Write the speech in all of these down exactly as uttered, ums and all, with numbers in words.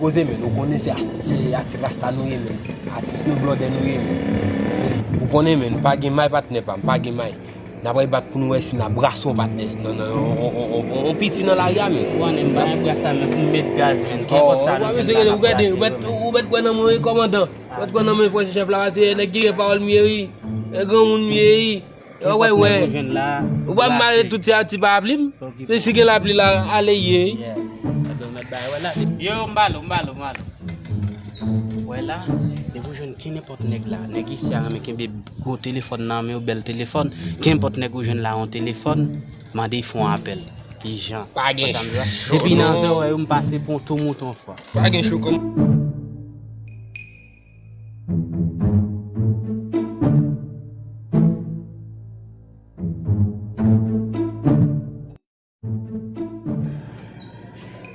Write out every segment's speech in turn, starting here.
Poze, men, ou konnen se as-, se atis rasta nou ye, men. Atis nou blòdè nou ye, men. Ou konnen, men, pa gen may, patnè pa m, pa gen may. N ap rebak pou nou wè si n ap brase yon patnè, nan, nan, on, on, on, on, on piti nan lari a, men. Ou konnen m pa nan brase la, men pou m met gaz, men. Kenpòt sa nou fè la, n ap brase, ou mèt, ou mèt kwè nan mwen, wi, kòmandan. Ou mèt kwè nan mwen, frè chèf la, se nèg ki gen pawòl m ye, wi. E granmoun m ye, wi. Wè, wè. Ou pa mare tout ti, ti parapli m. Se si gen lapli la, ale ye. Yo, m ba l ou, m ba l ou, m ba l ou. Wè la, depi w jwenn kenenpòt nèg la, nèg isi a renmen kenbe gwo telefòn nan men yo, bèl telefòn. Kenenpòt nèg ou jwenn la, yon telefòn, mande y fè yon apèl. Ijan. Pa gen cho. Depi nan zòrèy yo, m pase pran tou mouton fwa. Pa gen cho kòm.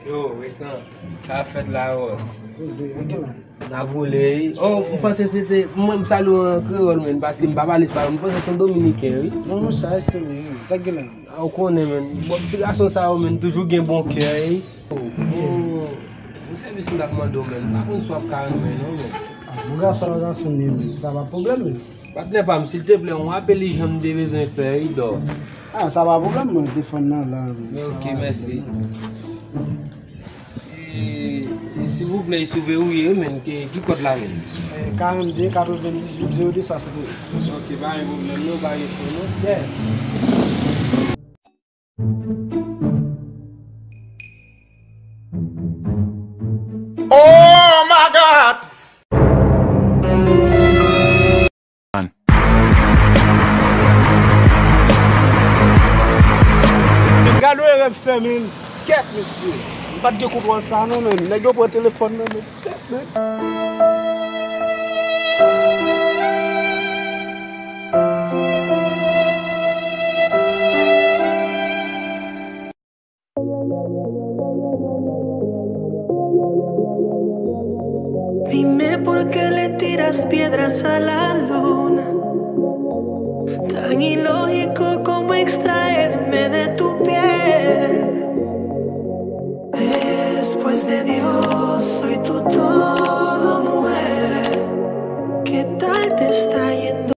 Yo, Resan, sa ap fèt la, Wòs? Koze, ann gen la. N ap woule, wi. Oh, m panse se te, mwen, m salye w an kreyòl, men, paske m pa pale espayòl. M panse se yon Dominiken, wi. Non, monchè, ayisyen, wi. Sa k gen la? Ah, ou konnen, men. Bon, ti gason sa yo, men, toujou gen bon kè, wi. Oh, oh. Yon sèvis m t ap mande w, men. M pa konn si w ap ka renmen, non, men. Ah, bon gason, gason, men, sa pa pwoblèm, men. Patnè pa m, silteplè, yon apèl ijan m te bezwen fè, wi, dò. Ah, sa pa pwoblèm, mwen te fann nan la, wi. Ok, mèsi. E, e, silvouplè, e sou Verrouillé, wi, men, ki, ki kòd la, men? Eh, karannde, katrevendizuit, zewo de, swasannde. Ok, pa gen pwoblèm, non, pa gen cho, non. Yeah. Oh my God! Gade yon erè m fè, men. Kèt, mesye. M pa t gen kontwòl sa, non, men. Nèg yo pran telefòn nan, men. Kèt, men. Dime por qué le tiras piedras a la luna. Tan ilógico como extraerme de tu piel.